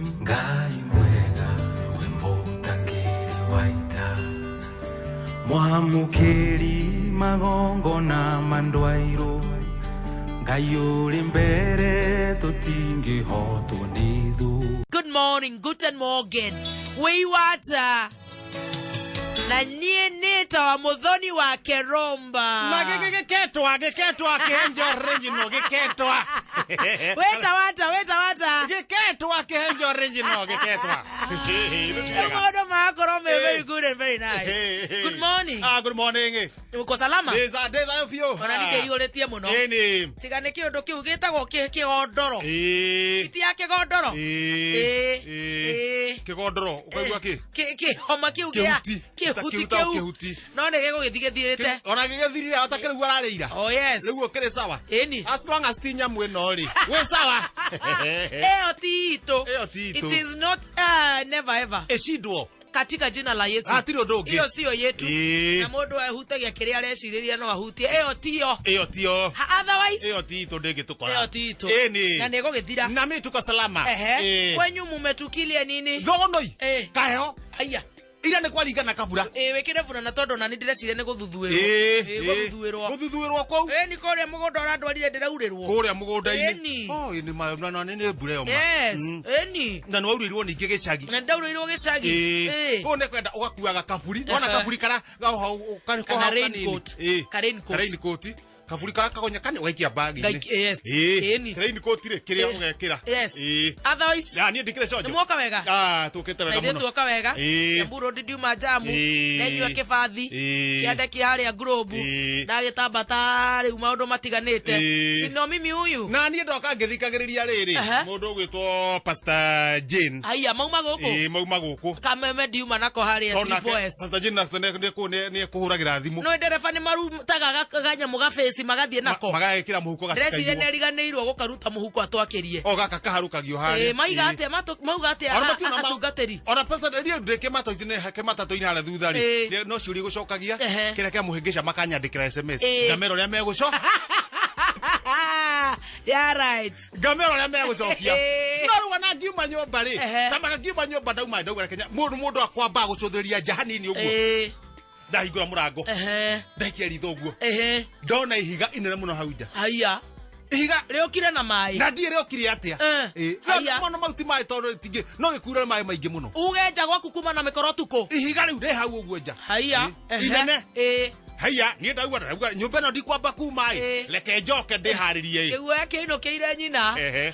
Ngai mwega we mũtangĩri wa ita, mwamũkĩri magongona ma ndwairũ, Ngai ũrĩ mbere tũtingĩhotwo nĩ thũ. Good morning, guten Morgen. Wĩiwata na niĩ nĩtawa mũthoni wa Keromba. Na gĩketwa gĩketwa kĩhenjo original gĩketwa. Wĩtawata, wĩtawata. Gĩketwa kĩhenjo original gĩketwa. Maũndũ magakorwo me very good and very nice. Good morning. Ah, good morning. Uko salama? Ndĩ thayũ biũ. Ona nĩ ndĩihũrĩtie mũno. Ĩni. Tiga nĩ kĩũndũ kĩu gĩtagwo kĩgondoro. Ĩĩ. Ti ya kĩgondoro. Ĩĩ. Ĩĩ. Ĩĩ. Ĩĩ. Kĩgondoro ũkaigua kĩ? Kĩhoma kĩu gĩa Kĩhuti. kĩhuti Kĩhuti kĩu kĩhuti. no nĩ gĩgũgĩthiĩ gĩthirĩte. Ona gĩgĩthirire atakĩrĩu ararĩira. Oh yes. Rĩu ũkĩrĩ sawa. Ĩni. As long as ti nyamũ ĩno rĩ. Wĩ sawa. Ĩyo ti itũ. Ĩyo ti itũ. It is not never ever. Ĩcindwo. Katika jina la Yesu. Hatirĩ ũndũ ũngĩ. Iyo siyo yetu. Ĩĩ. Na mũndũ ahutagia kĩrĩa arecirĩria no ahutie. Ĩyo tiyo. Ĩyo tiyo. Otherwise Ĩyo ti itũ ndĩngĩtũkora. ĩyo ti itũ. Ĩni. Na nĩ ĩgũgĩthira. Na mi tuko salama. Ehe. Ĩĩ. Kwenyu mumetukilia nini? Thogonoi. Ĩĩ. Kaheho. Aya. Ira nĩ kwaringana kabura. Ĩĩ wĩkĩre burana tondũ ona nĩ ndĩreciria nĩ gũthuthuĩrwo. Ĩĩ. Ĩĩ gũthuthuĩrwo. Gũthuthuĩrwo kũu. Ĩĩ nĩ kũrĩa mũgũnda ũrandwarire ndĩraurĩrwo. Kũrĩa mũgũnda-inĩ. Ĩni. Oh, ĩni ma na nĩ nĩ mbura ĩyo ma. Yes. Ĩni. Na nĩ waurĩirwo ningĩ gĩcagi. Na nĩndaurĩirwo gĩcagi. Ĩĩ. Ĩĩ. Kũu nĩ kwenda ũgakuaga kaburi. Wona Ehe. kaburi kara karĩ Kana raincoat. Ka raincoat. Ka raincoat. Kaburi kara kagonya kani ũgaikia bagi-inĩ. Yes. Ĩĩ. Ĩni. Raincoat rĩ kĩrĩa Ĩĩ. ũgekĩra. Yes. Ĩĩ. Otherwise Ya niĩ ndikĩrĩ conjo. Nĩ muoka wega? Ah, tũkĩte na wega ithuĩ mũno. tuoka wega Ĩĩ. Kiambu Road ndiuma jamu Ĩĩ. ndenyua kĩbathi Ĩĩ. kĩande kĩa harĩa Globe Ĩĩ. ndagĩtambata rĩu maũndũ matiganĩte Ĩĩ. sino mimi huyu Na niĩ ndoka ngĩthikagĩrĩria rĩrĩ Aha. mũndũ ũgwĩtwo Pastor Jane. haiya mauma gũkũ Ĩĩ mauma gũkũ. Kameme ndiuma nako harĩa Tondũ nake Triple S Pastor Jane nake nĩ ekũhũragĩra thimũ. no ndereba nĩ marutaga ganyamũ gabĩci magathiĩ nako Magagĩkĩra mũhuko ndĩreciria nĩ gatikaiywo. ariganĩirwo gũkaruta mũhuko atwakĩrie O gaka kaharũkagio harĩa. Ĩĩ, maiga Ĩĩ. atĩa mauga atĩa Ona mationa atungatĩri Ona pastor niĩ ndĩ kĩmatatũ-inĩ harĩa thutha rĩ. Ĩĩ. No ciũria gũcokagia Ehe. kĩrĩa kĩamũhĩngĩca makanyandĩkĩra SMS. Ĩĩ. Ngamera ũrĩa megũco yeah right ngamera ũrĩa megũcokia. Ĩĩ. No rĩu ona ngiuma nyũmba rĩ. Ehe. Tamaga ngiuma nyũmba ndauma ndauga Kenya mũndũ mũndũ akwamba gũcũthĩrĩria nja hanini ũguo. Ĩĩ, Ndahingũra mũrango. ehe, Ndaikia ritho ũguo. ehe, Ndona ihiga inene mũno hau nja. haiya Ihiga rĩũkire na maĩ na ndiĩ rĩokire atĩa. Eh, Ĩĩ. haiya. No mono mau ti maĩ tondũ rĩtingĩ no gĩkuure maĩ maingĩ mũno. uge nja gwaku kuma na mĩkoro tukũ Ihiga rĩu rĩ hau ũguo nja. haiya Ĩĩ. ehe, Inene. ĩĩ Haiya, niĩ ndauga ndauga nyũmba ĩno ndikwamba kuma ĩ. Ĩĩ. Reke njoke ndĩharĩrie ĩ. kĩguoya kĩinũkĩire nyina Ehe.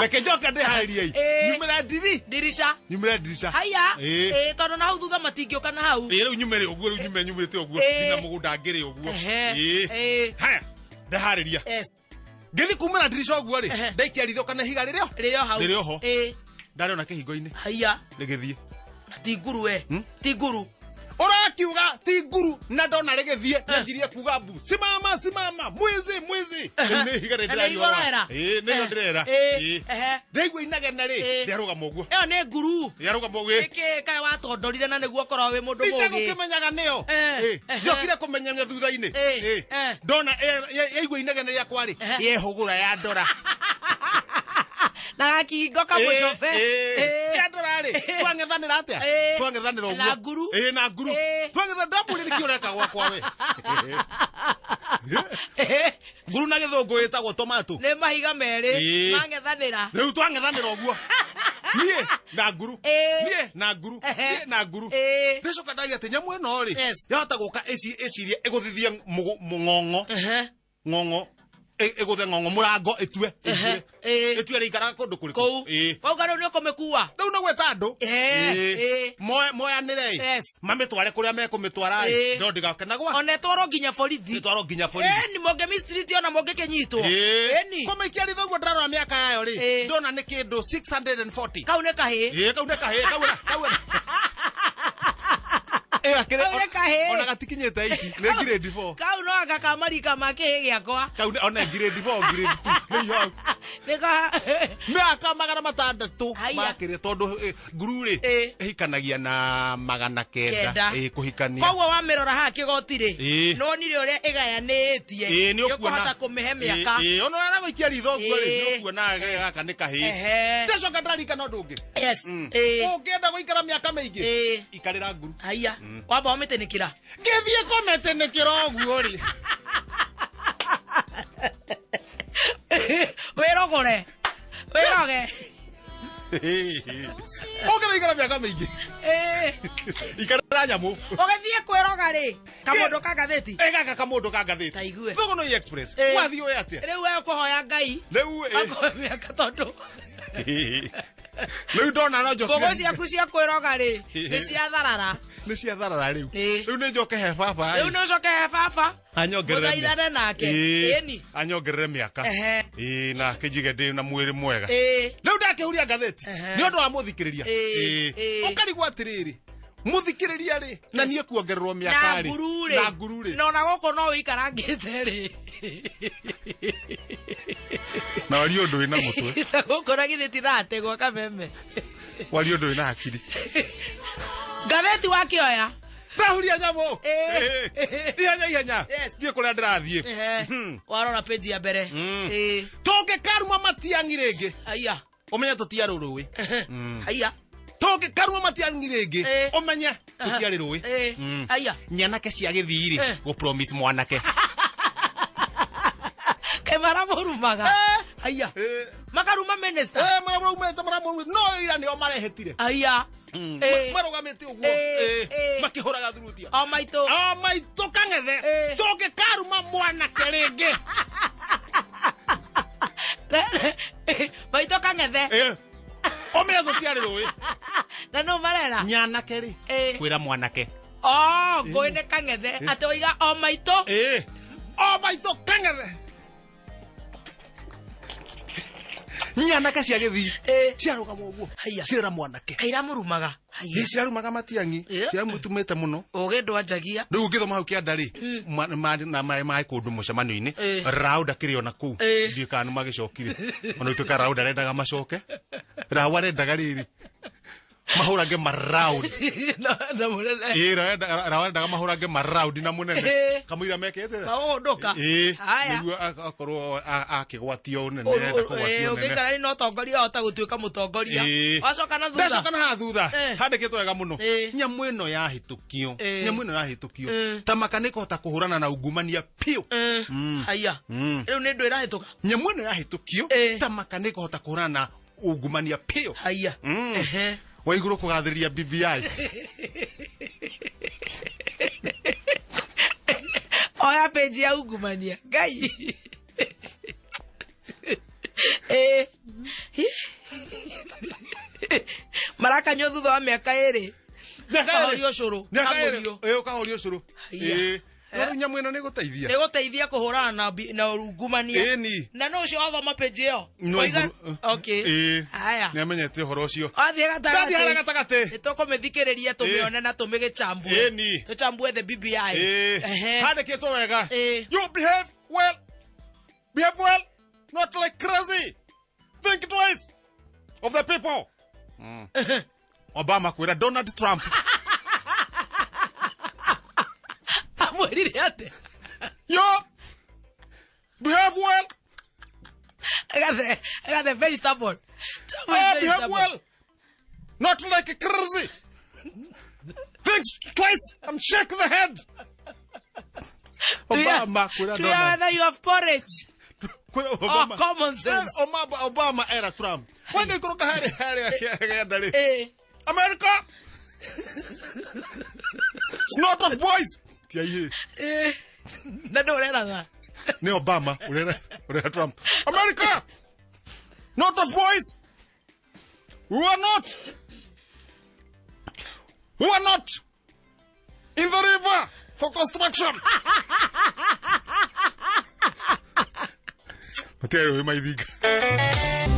Reke njoke ndĩharĩrie ĩ. Ĩĩ. Nyumĩre ndiri. ndirica Nyumĩre ndirica. haiya Ĩĩ. ĩĩ tondũ na hau thutha matingĩũka na hau Ĩĩ rĩu nyumĩre ũguo rĩu nyume nyumĩte ũguo. Ĩĩ. Nginya mũgũnda ngĩrĩ ũguo. Ehe. Ĩĩ. Ĩĩ. Haya, ndaharĩria. yes Ngĩthiĩ kumĩra ndirica ũguo rĩ, Ehe. ndaikia ritho kana ihiga rĩrĩ o. rĩrĩ o hau Rĩrĩ o ho. ĩĩ Ndarĩona kĩhingo-inĩ haiya rĩgĩthiĩ. na ti nguru we ti nguru Ũrakiuga ti nguru na ndona rĩgĩthiĩ nyanjirie kuga mbu simama simama mwizi mwizi. Rĩu nĩ ihiga rĩrĩ Na nĩ ndĩraria ũhoro. igorera. Ĩĩ nĩrĩo ndĩrera. Ĩĩ, Ĩĩ. ehe. Ndaigua inegene rĩ, Ĩĩ. rĩarũgama ũguo. ĩyo nĩ nguru Rĩarũgama ũguo. ĩĩ. nĩkĩ kaĩ watondorire na nĩguo ũkorwo wĩ mũndũ mũgĩ Itegũkĩmenyaga nĩyo. Eh, Ĩĩ. ehe. Ndiokire kũmenyania thutha-inĩ. Ĩĩ, Ĩĩ. eh. Ndona yaigua inegene rĩakwa rĩ, Ehe. yehũgũra yandora. na gakingo kamũcobe yandora rĩ, twang'ethanĩra atĩa? Ĩĩ. Twang'ethanĩra ũguo. Na nguru. Ĩĩ, na nguru. Ĩĩ. Twang'ethanĩra ndamũria nĩkĩ ũreka gwakwa we. Nguru na gĩthũngũ ĩtagwo tomato. nĩ mahiga merĩ Ĩĩ. mang'ethanĩra Rĩu twang'ethanĩra ũguo. Niĩ na nguru. Ĩĩ. Niĩ na nguru. Ehe. Niĩ na nguru. Ĩĩ. Ndĩcoka ndagia atĩ nyamũ ĩno rĩ, Yes. yahota gũka ĩcirie ĩgũthithie mũng'ong'o. Ehe. Ng'ong'o. Ĩgũthe ng'ong'o mũrango ĩtue. Ehe. Ĩĩ. Ĩtue rĩikaraga kũndũ kũrĩkũ. kũu Ĩĩ. wauga rĩu nĩ ũkũmĩkua Rĩu nĩ gwĩta andũ. Ĩĩ, Ĩĩ. ĩĩ. Moyanĩre ĩ. Yes. Mamĩtware kũrĩa mekũmĩtwara ĩ. Ĩĩ. No ndĩgake na gwa. ona ĩtwarwo nginya borithi Ĩtwarwo nginya borithi. ĩni mũngĩ mistreat ona mũngĩkĩnyitwo Ĩĩ. ĩni Kũmĩikia ritho ũguo ndĩrarora mĩaka yayo rĩ. Ĩĩ. Ndona nĩ kĩndũ 640. kau nĩ kahĩĩ Ĩĩ kau nĩ kahĩĩ kau kau. Ĩĩ akĩrĩ Kau nĩ kahĩĩ. ona gatikinyĩte 80 nĩ grade 4. Kau no anga ka marika ma kĩhĩ gĩakwa. Kau ona grade 4 grade 2. Nĩ hau. Nĩko Mĩaka 600 Haiya. makĩria tondũ nguru rĩ Ĩ. ĩhikanagia na 900. Kenda. Ĩ, kũhikania. Koguo wamĩrora haha kĩgoti rĩ, Ĩ. nĩwonire ũrĩa ĩgayanĩtie. Ĩ, nĩ ũkuona. Nĩũkũhota kũmĩhe mĩaka. Ĩ, ĩ, ona ũrĩa ritho ũguo rĩ, Ĩ. nĩ ũkuona gaka nĩ kahĩĩ. Ehe. Ndacoka ndarikana ũndũ ũngĩ. Yes. Ĩ. Ũngĩenda gũikara mĩaka mĩingĩ, Ĩ. ikarĩra nguru. Haiya, wamba ũmĩtĩnĩkĩra. Ngĩthiĩ kũmĩtĩnĩkĩra ũguo rĩ, Wĩrogore, wĩroge. Ũngĩenda gũikara mĩaka mĩingĩ, Ĩ. ikarĩra nyamũ. Ũgĩthiĩ kwĩroga rĩ, kamũndũ ka ngathĩti. Ĩ, gaka kamũndũ ka ngathĩti. Ta igue. Thũgũnũi Express. Ĩ. Wathiĩ ũĩ atĩa? Rĩu we ũkũhoya Ngai Rĩu, ĩ. akũhe mĩaka tondũ Rĩu ndona no njoke. mbũgũ ciaku cia kwĩroga rĩ, nĩ cia tharara. Nĩ cia tharara rĩu. Ĩ. Rĩu nĩ njoke he baba. Rĩu nĩ ũcoke he baba. Anyongerere Mũthaithane nake. Ĩ. Ĩni. Anyongerere mĩaka. Ehe. Ĩ, na kĩnjige ndĩ na mwĩrĩ mwega. Ĩ. Rĩu ndakĩhuria ngathĩti Ehe. nĩ ũndũ wa mũthikĩrĩria. Ĩ, Ĩ. ĩ. Ũkarigwo atĩrĩrĩ, mũthikĩrĩria rĩ, na niĩ kuongererwo mĩaka Na rĩ, nguru rĩ. na nguru rĩ, Na ona gũkũ no wĩikarangĩte rĩ. Na warie ũndũ wĩna mũtwe. Na gũkũ na githĩ ti thate gwa kameme. Warie ũndũ wĩna hakiri. Ngathĩti wakĩoya. Ndahuria nyamũ. Ĩ. Ĩ. Ihenya ihenya. Yes. Thiĩ kũrĩa ndĩrathiĩ. Ehe. Warora page ya mbere. Ĩ. Tũngĩkaruma Matiang'i rĩngĩ, Haiya. ũmenye tũtiarĩ rũĩ. Haiya. Tũngĩkaruma Matiang'i rĩngĩ, Ĩ. ũmenye tũtiarĩ rũĩ. Ĩ. Haiya. Nyanake cia gĩthii rĩ, Eh. gũ promise mwanake. Kaĩ maramũrumaga. Haiya. Eh. Makaruma minister. Eh, maramũrumĩte, maramũrumĩte, no ira nĩo marehĩtire. Haiya. Ĩ. Marũgamĩte ũguo. Ĩ, Ĩ, ĩ. makĩhũraga thurutia. O maitũ. O maitũ kang'ethe. Ĩ. Tũngĩkaruma mwanake rĩngĩ. Maitũ kang'ethe. Ĩ. Ũmenye tũtiarĩ rũĩ. Na nũ marera? Nyanake rĩ, Ĩ. kwĩra mwanake. Oh, ngũĩ nĩ kang'ethe. Atĩ oiga o maitũ. Ĩ. O maitũ kang'ethe. Nyanake cia gĩthii Ĩ. ciarũgama ũguo, Haiya. cirera mwanake. Kaira mũrumaga. Haiya. Ĩ, cirarumaga Matiang'i. Ĩ. Ciramũtumĩte mũno. Ũgĩ ndwanjagia. Rĩu ũngĩthoma hau kĩanda rĩ, na maĩ kũndũ mũcemanio-inĩ, Ĩ. Rau ndakĩrĩ ona kũu. Ĩ. Ndiũĩ kana nĩ magĩcokire. Ona ituĩka Rau ndarendaga macoke. Rau arendaga rĩrĩ, mahũrange maraũndi. Na mũnene. Ĩ, Rau arendaga mahũrange maraũndi na mũnene. Ĩ. Kamũira mekĩte. Maũhũndũka. Ĩ, Haya. nĩguo akorwo akĩgwatio ũnene, arenda kũgwatio ũnene. Ũngĩikara na ũtongoria wahota gũtuĩka mũtongoria. Ĩ. Wacoka na thutha. Ndacoka na haha thutha. Eh. Handĩkĩtwo wega mũno. Ĩ. Nyamũ ĩno yahĩtũkio. Ĩ. Nyamũ ĩno yahĩtũkio. Ĩ. Ta maka nĩ kũhota kũhũrana na ungumania piũ. Haiya. Rĩu nĩ ndũ ĩrahĩtũka. Nyamũ ĩno yahĩtũkio, Ĩ. ta maka nĩ kũhota kũhũrana na ungumania piũ. Haiya. Ehe. Waiguru kũgathĩrĩria BBI. Oya page ya ungumania. Ngai. Ĩ. Marakanywo thutha wa mĩaka ĩrĩ. Mĩaka ĩrĩ. Kahorio ũcũrũ. Mĩaka ĩrĩ. Kang'ũrio. Ĩ, ũkahorio ũcũrũ. Haiya. Ĩ. No rĩu nyamũ ĩno nĩ ĩgũteithia. Nĩ gũteithia kũhũrana na ungumania. Ĩni. Na no ũcio wathoma page ĩyo. No Oiga- Waiguru- Okay. Ĩ. Haya. Nĩ amenyete ũhoro ũcio. Wathiĩ Ndathiĩ harĩa gatagatĩ. gatagatĩ. Nĩ tũkũmĩthikĩrĩria tũmĩone na tũmĩgĩchambue. Ĩni. Tũchambue the BBI. Ĩ. Ehe. Handĩkĩtwo wega. Ĩ. You behave well. Behave well. Not like crazy. Think twice of the people. Obama kwĩra Donald Trump. Amwĩrire atĩa? Yo, behave well. Agathe, Agathe, very stubborn. Trump is very Behave stubborn. well. Not like crazy. Think twice and shake the head. Do you- Obama kwĩra do you Donald. whether you have porridge? Kwĩra Oh, Obama. common sense. Obama, Obama era Trump. Wangĩikũrũka harĩa harĩa genda rĩ. Eh. America. It's not of boys. Ti aihĩ. Eh. Na ndũ ũreraga. Nĩ Obama ũrera ũrera Trump. America. Not of boys. We are not. We are not in the river for construction. Matiarĩ maithinga.